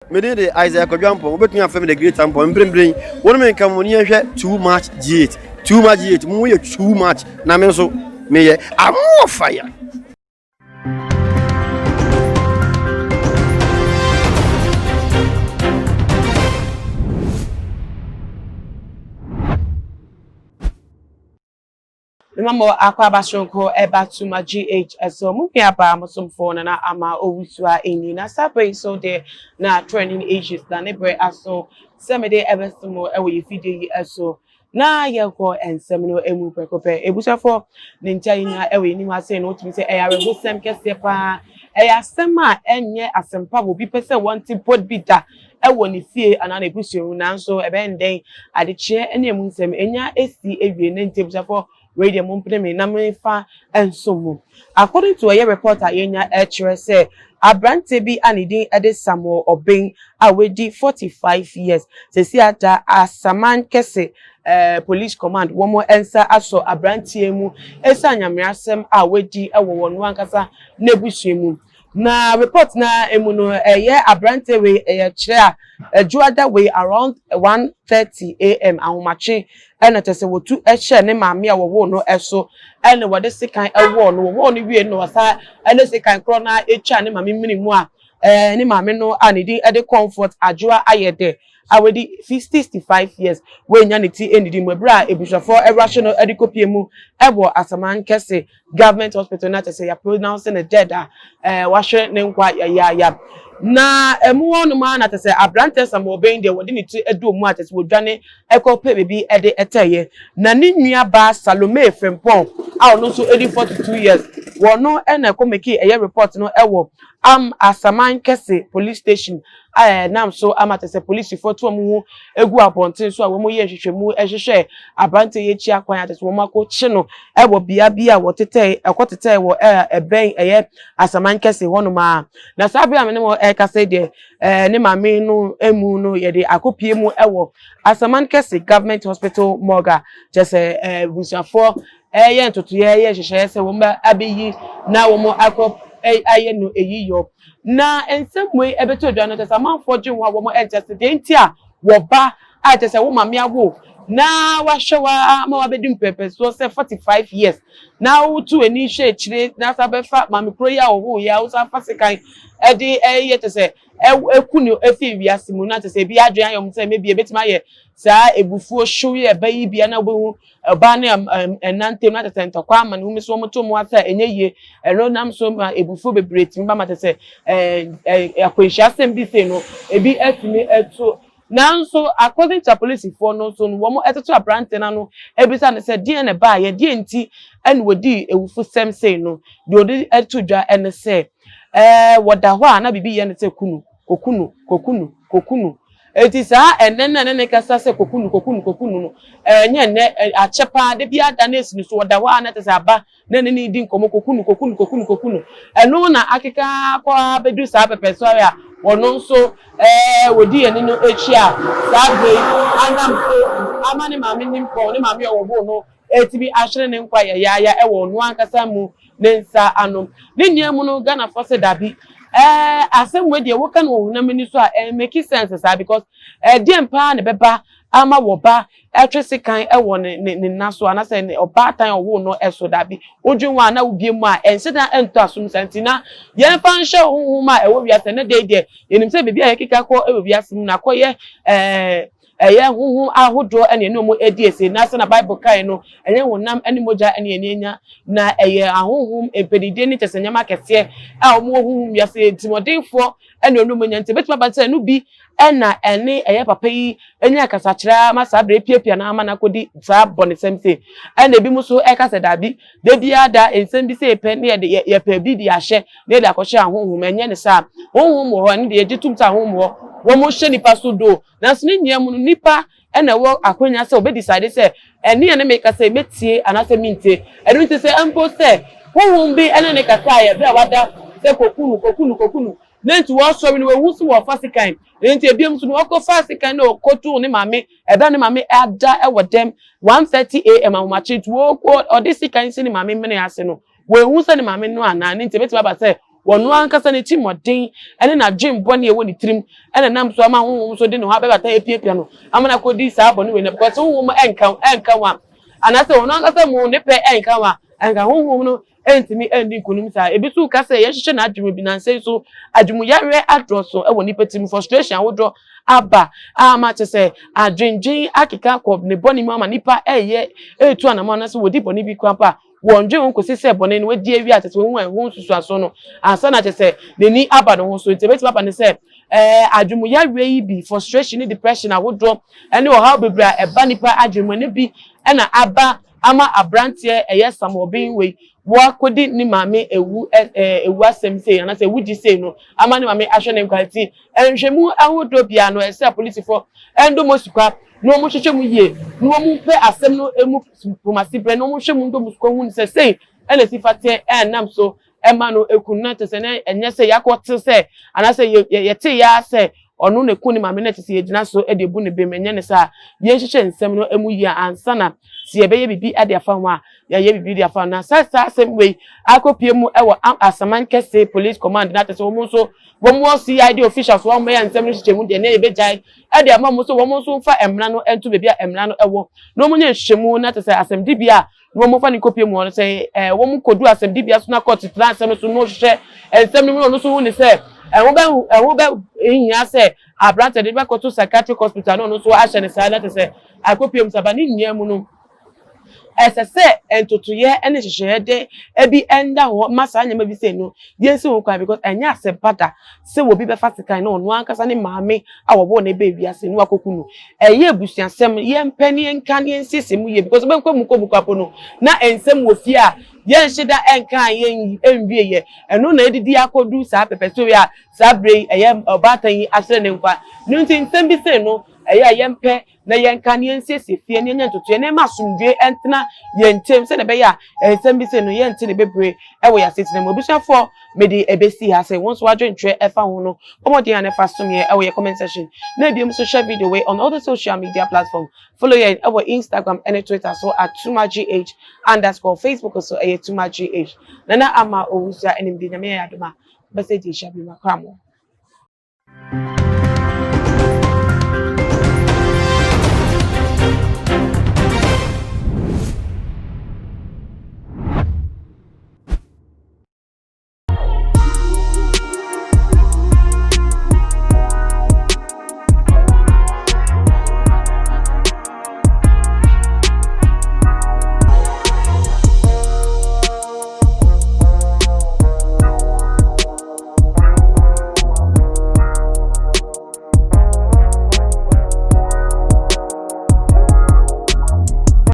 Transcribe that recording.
Me din de Isaiah Kwadwo Ampong, wobɛtumi afrɛ me The Great Ampong. Mprempren, wo ne me nka mo ni yɛnhwɛ Too Much G8. Too Much G8, mo yɛ too much, na me nso meyɛ I'm fire. Mema mo akwaaba soronko ɛba Tuma GH so. Mo nuabaa mo somfoɔ Nana Ama Owusu a ɛni. Na saa berɛ yi so deɛ na trending issues na ne berɛ aso sɛ mede ɛbɛso mo ɛwɔ yɛ fidie yi so. Na yɛkɔ nsɛm no mu prɛko pɛ. Abusuafoɔ, ne nti a yɛnya ɛwɔ yɛn anim ha sei no, wotumi sɛ ɛyɛ awerɛhosɛm kɛseɛ paa. Ɛyɛ asɛm a ɛnyɛ asɛmpa a obi pɛ sɛ wɔnte mpo bi da wɔ ne fie anaa n'abusua mu, nanso ɛbɛyɛ no dɛn? Adekyeɛ ne emu nsɛm anya asi awie. Ne nti abusuafoɔ, wei deɛ mompene me na memfa nsom mo. According to ɛyɛ report a yɛanya ɛkyerɛ sɛ aberanteɛ bi a ne din de Samuel Obeng a wadi 45 years seesei ada Asaman Kɛse Police Command wɔn nsa asɔ aberanteɛ mu ɛsiane nyameasɛm a wadi wɔ wɔn ankasa n'abusua mu. Na report no ara mu no ɛyɛ aberanteɛ wei ɛyɛ kyerɛ a Ɛdwoada wei around 1:30 am ahomakye ɛna kyerɛ sɛ wɔtu hyɛɛ ne maame a wɔwoo no so ɛna wɔde sekan wɔɔ no, wɔwɔɔ no wie no na wɔsan ɛde sekan korɔ no ara twaa ne maame mene mu a ɛɛ ne maame no a ne din de Comfort Adwoa Ayɛdɛ a wadi 65 years wannya ne ti annidi mu ɛberɛ a abusuafoɔ rush no de kɔpie mu wɔ Asaman Kɛse Government Hospital na kyerɛ sɛ yɛapronounce no dead a ɛɛ wahwere ne nkwa yayaaya. Na ɛmu hɔ nom ara na kyerɛ sɛ aberanteɛ Samuel Obeng deɛ wɔde ne ti doo mu a kyerɛ sɛ wɔdwane kɔ pɛ baabi de tɛeɛ. Na ne nua baa Salome Frimpong a ɔno nso di 42 years wɔno na ɛkɔ mekii ɛyɛ report no wɔ Am Asaman Kɛse Police Station a ɛnam so ama kyerɛ sɛ polisifoɔ to wɔn ho gu abɔnten so a wɔyɛ nhwehwɛmu hwehwɛ aberanteɛ yi akyi akwan a kyerɛ sɛ wɔakɔkye no wɔ bea bi a wɔtetɛe ɛkɔtetɛe wɔ ɛbɛn ɛyɛ Asaman Kɛse hɔnom a. Na saa bere a me ne mo rekasa yi deɛ ne maame no mu no yɛde akɔpie mu wɔ Asaman Kɛse Government Hospital morgue a kyerɛ sɛ abusuafoɔ ɛreyɛ ntotoeɛ ɛreyɛ nhyehyɛeɛ sɛ wɔn abɛyi na wɔn akɔ ayɛ no ayiyɔ. Na nsɛm wei ɛbɛtɔ dwa no kyerɛ sɛ amanfoɔ dwen ho a wɔn nte ase deɛ nti a wɔba a kyerɛ sɛ wo maame awo na wahwɛ wo ara ma wabɛdi mpɛpɛsoɔ sɛ 45 years na wotu w'ani hwɛ akyire na san bɛfa maame koro yi a ɔwoo yi a wosan fa sekan ɛde ɛyɛ kyerɛ sɛ ɛku no ɛfiri wiase mu na kyerɛ sɛ ebi adwene ayɛ wɔn sɛ maybe ebɛtumi ayɛ saa ebufuo hyew yi ɛba yi bia na wobɛhu ɔbaa ne ɛna ntam na kyerɛ sɛ ntɔkwa ama ne ho so wɔn to mu ase a ɛnyɛ yie. Ɛno nam so ma ebufuo bebree tumi ba ma kyerɛ sɛ ɛɛ akwanhyia asɛm bi sei no ebi atumi ɛto. Nanso according to apolisifoɔ no nso no wɔn ɛtoto aberanteɛ no ano ebisa no sɛ deɛn na ɛbaayɛ, deɛn nti ɛna wɔdii awufosɛm sei no, deɛ ɔde ɛto dwa ɛne sɛ ɛɛ wɔda hɔ a na biribi yɛ no sɛ kunu, kokunu, kokunu, kokunu. Enti saa ɛnnɛ no a ɛne no kasa sɛ koku no, koku no, koku no no, ɛnyɛ nnɛ, akyɛ paa, da biara da no asi no so, ɔda hɔ ara na kyerɛ sɛ aba na ɛne no redi nkɔmmɔ, koku no, koku no, koku no, koku no. Ɛno na akeka ara kɔ ara bɛdu saa pɛpɛsɔre a ɔno nso ɛɛ wɔdi ɛne no akyi a saa berɛ yi anam so ama ne maame nimpɔn, ne maame a ɔwoo no atumi ahwere ne nkwa yayaaya wɔ ɔno ankasa mu ne nsa ano. Ne nua mu no Ghanafoɔ sɛ dabi ɛɛ asɛm wei deɛ woka no wɔ honam ani so a ɛn make sense saa because ɛdeɛn paa na ɛbɛba ama wɔ ba ɛtwe sekan ɛwɔ ne ne ne nna so anaasɛ ne ɔbaatan a ɔwoo no ɛso dabi wodwen ho a na wobie mu a ɛnhyɛ da ɛntɔ asom saa nti na yɛmfa nhyɛ honhom a ɛwɔ wiase ɛnɛ da yi deɛ yɛnim sɛ baabi a yɛkeka kɔ ɛwɔ wiase mu na akɔyɛ ɛɛ Ɛyɛ honhom ahodoɔ na yɛne wɔn redi asi, na sɛnea Bible kae no, ɛnyɛ honam ne mogya na yɛne anya, na ɛyɛ ahonhom, mpɛnidie ne kyerɛ sɛ nneɛma akɛseɛ a wɔwɔ honhom wiase, atirimuɔdenfoɔ na wɔne wɔn anya. Nti ɛbɛtumi aba sɛ ɛno bi na ɛne ɛyɛ papa yi anya kasakyerɛ ara ma saa berɛ apiapia no ama no akɔdi saa bɔnesɛm sei. Ɛna ebinom nso ɛka sɛ daabi, da biara da nsɛm bi sei pɛ ne yɛde yɛpɛ bi de ahyɛ na yɛde akɔhyɛ ahonhom, ɛnyɛ ne saa. Honhom wɔ hɔ, ɛno deɛ yɛgye tom sɛ ahonhom wɔ hɔ, wɔhyɛ nnipa so doo, Nanso ne nyinaa mu no, nnipa na ɛwɔ akwanya sɛ wɔbɛdecide sɛ ɛnne a ne mekasa yi mɛtie anaasɛ mentie. Ɛno nti sɛ mpo sɛ honhom bi ne no kasaeɛ berɛ a wada sɛ kɔku no, kɔku no, kɔku no, na nti wɔsɔre no wahu sɛ wɔrefa sekan. Ɛno nti ebiom nso no ɔkɔfaa sekan na ɔkɔtoo ne maame ɛberɛ a ne maame ada wɔ dɛm 1:30 am ahomakye nti ɔde sekan si ne maame mene ase no, wanhu sɛ ne maame no anaa. Ne nti ɛbɛtumi aba sɛ Wɔno ankasa ne tirimɔden ne n'adwen bɔne a ɛwɔ ne tirim na ɛnam so ama honhom nso de ne ho abɛbata apiapia no ama no akɔdi saa bɔne wei no, because honhom nka ɛnka ho a, anaasɛ ɔno ankasa mu ne pɛ nka ho a, anka honhom no ntumi nni nkonim saa. Ebi nso ka sɛ yɛnhyehyɛ n'adwene mu bi, nnansa yi nso adwemuyareɛ adɔɔso wɔ nnipa tirim, frustration ahodoɔ aba a ama kyerɛ sɛ adwendwen akeka akɔ ne bɔne mu ama nnipa ɛreyɛ ɛretu anamɔ anaasɛ wɔdi bɔne bi koraa mpo a, Wɔndwen ho kosi sɛ bɔne no wadi awie a kyerɛ sɛ wahu ɛho nsusuanso no ansa na kyerɛ sɛ n'ani aba ne ho so. Nti ebetumi aba ne sɛ ɛɛ adwemuyareɛ yi bi, frustration ne depression ahodoɔ ne ɔhaw bebree a ɛba nipa adwene mu ɛno bi na aba ama abranteɛ ɛyɛ Samuel Obeng wei wakɔdi ne maame ewu ɛɛ ewu asɛm sei anaasɛ ewudi sei no ama ne maame ahwɛ ne nkwa. Nti nhwɛmu ahodoɔ biara no ɛsɛ sɛ apolisifoɔ ɛndɔ mu asukwa na wɔhwehwɛ mu yie na wɔpɛ asɛm no mu Kumasi berɛ na wɔhwɛ mu ndɔ mu sukuu hu no sɛ sei na ɛsi fa teɛ ɛnam so ɛma no ɛku no, na kyerɛ sɛ na ɛnyɛ sɛ yɛakɔ te sɛ anaasɛ yɛte yɛ ara sɛ ɔno na ɛku ne maame na kyerɛ sɛ yɛgyina so de abu no bem. Ɛnyɛ ne saa. Yɛnhyehyɛ nsɛm no mu yie ansa na sɛ yɛbɛyɛ biribi de afa ho a, yɛayɛ biribi de afa ho. Na sɛ saa asɛm wei akɔpue mu wɔ Asaman Kɛse Police Command na kyerɛ sɛ wɔn nso wɔn wɔ CID officials wɔn bɛyɛ nsɛm no hyehyɛ mu deɛ na yɛbɛgyae de ama wɔn sɛ wɔn nso mfa mmara no nto baabi a mmara no wɔ na wɔnyɛ nhwehwɛmu na kyerɛ sɛ asɛmdibea a na wɔmfa no nkɔpue mu hɔ no, sɛ wɔkɔdu asɛmdibea so na kɔɔte tena asɛm no so na wɔhwehwɛ nsɛm no mu na ɔno nso hu ne sɛ ɛho bɛ ɛho bɛhia sɛ aberante de bɛkɔto psychiatric hospital na ɔno nso ahyɛ no saa na kyerɛ sɛ akɔpue mu saa ba ne nyinaa mu no. Ɛsɛ sɛ ntotoeɛ ne nhyehyɛeɛ de bi nda hɔ ma saa nneɛma bi sei no yɛnsi ho kwan, because ɛnyɛ asɛmpa da sɛ obi bɛfa sekan na ɔno ankasa ne maame a wɔwoo no baa wiase no wakɔku no. Ɛyɛ abusuasɛm, yɛmpɛ ne yɛnka ne yɛnsiesie mu yie, because wobɛkɔ mu kɔ mu kwapo no na nsɛm wɔ fie a yɛnhye da nkaa yɛn nwieɛ. Ɛno na ɛdidi akɔdu saa pɛpɛsoɔ yi a saa berɛ yi ɛyɛ ɔbaatan yi ahyerɛ ne nkwa no nti, nsɛm bi sei no ɛyɛ a yɛmpɛ na yɛnka na yɛnsiesie fie na yɛnyɛ ntotoeɛ na yɛma asomdwoeɛ ntena yɛn ntam sɛdeɛ ɛbɛyɛ a nsɛm bi sei no yɛnte ne bebree wɔ yɛn asetena mu. Abusuafoɔ, mede ɛbɛsi ha sɛ wo nso w'adwentwerɛ ɛfa ho no, bɔ mmɔden a na fa som yɛn wɔ yɛn comment section, na ebiem nso share video wei on all the social media platform. Follow yɛn wɔ Instagram ne Twitter so at tumagh underscore, Facebook nso ɛyɛ tumagh. Nana Ama Owusu a ɛne mede Nyame ayɛ adom a bɛsɛ di nhyia bi makra mo.